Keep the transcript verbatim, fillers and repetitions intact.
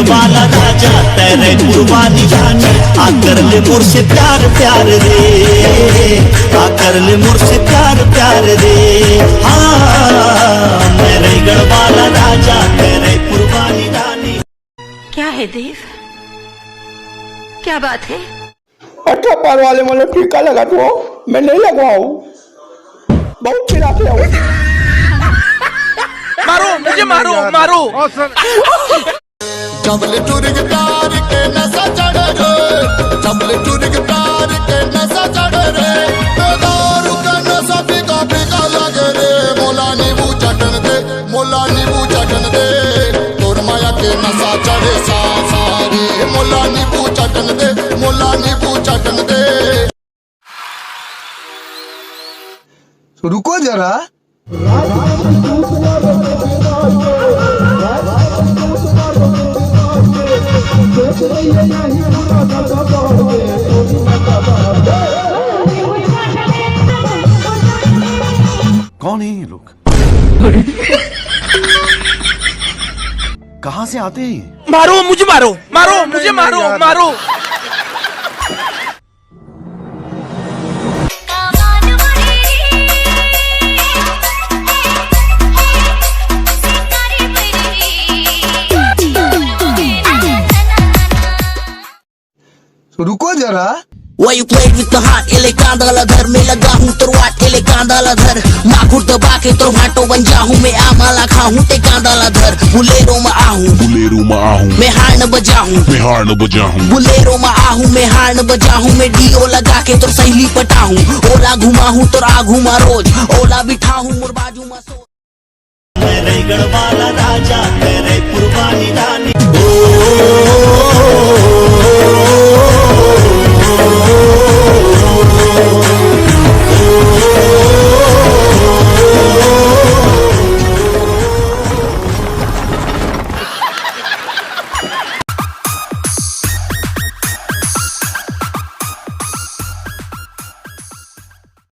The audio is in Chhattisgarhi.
वाला राजा, तेरे कुर्बानी जाने, आकर ले मुझसे प्यार प्यार रे, आकर ले मुझसे प्यार प्यार रे। हाँ, मैं रायगढ़ वाला राजा, तेरे कुर्बानी जाने। क्या है देव, क्या बात है? अठारह पार वाले मतलब टीका लगा तो मैं नहीं लगवाऊं, बहुत पिराते हो। मारो मुझे, मारो, मारो। जबले टुरिक प्यार के नशा चढ़े रे, जबले टुरिक प्यार के नशा चढ़े रे, दारू के नशा फीका फीका लगे रे, मोला नींबू चटन दे, मोला नींबू चटन दे, तोर माया के नशा चढ़े सा सा रे, मोला नींबू चटन दे, मोला नींबू चटन दे। रुको जरा। कौन है ये लोग? कहाँ से आते हैं ये? मारो मुझे, मारो, मारो मुझे, मारो, मारो। रुको जरा। Why you played with the heart? एले कांदा ला धर, मैं लगा हूँ तोर वाट, एले कांदा ला धर। माखुर दबा के तोर भाटो बन जाहूँ, मैं आमा ला खाहूँ, ते कांदा ला धर। बुलेरो में आहूँ, बुलेरो में आहूँ, मैं हार्न बजाहूँ, मैं हार्न बजाहूँ। बुलेरो में आहूँ, मैं हार्न बजाहूँ, मैं डीओ लगा के तोर सहेली पटाहूँ। ओला घुमाहूँ तोर आघू मा रोज, ओला बिठाहूँ मोर बाजू मा सो। मैं रायगढ़ वाला राजा,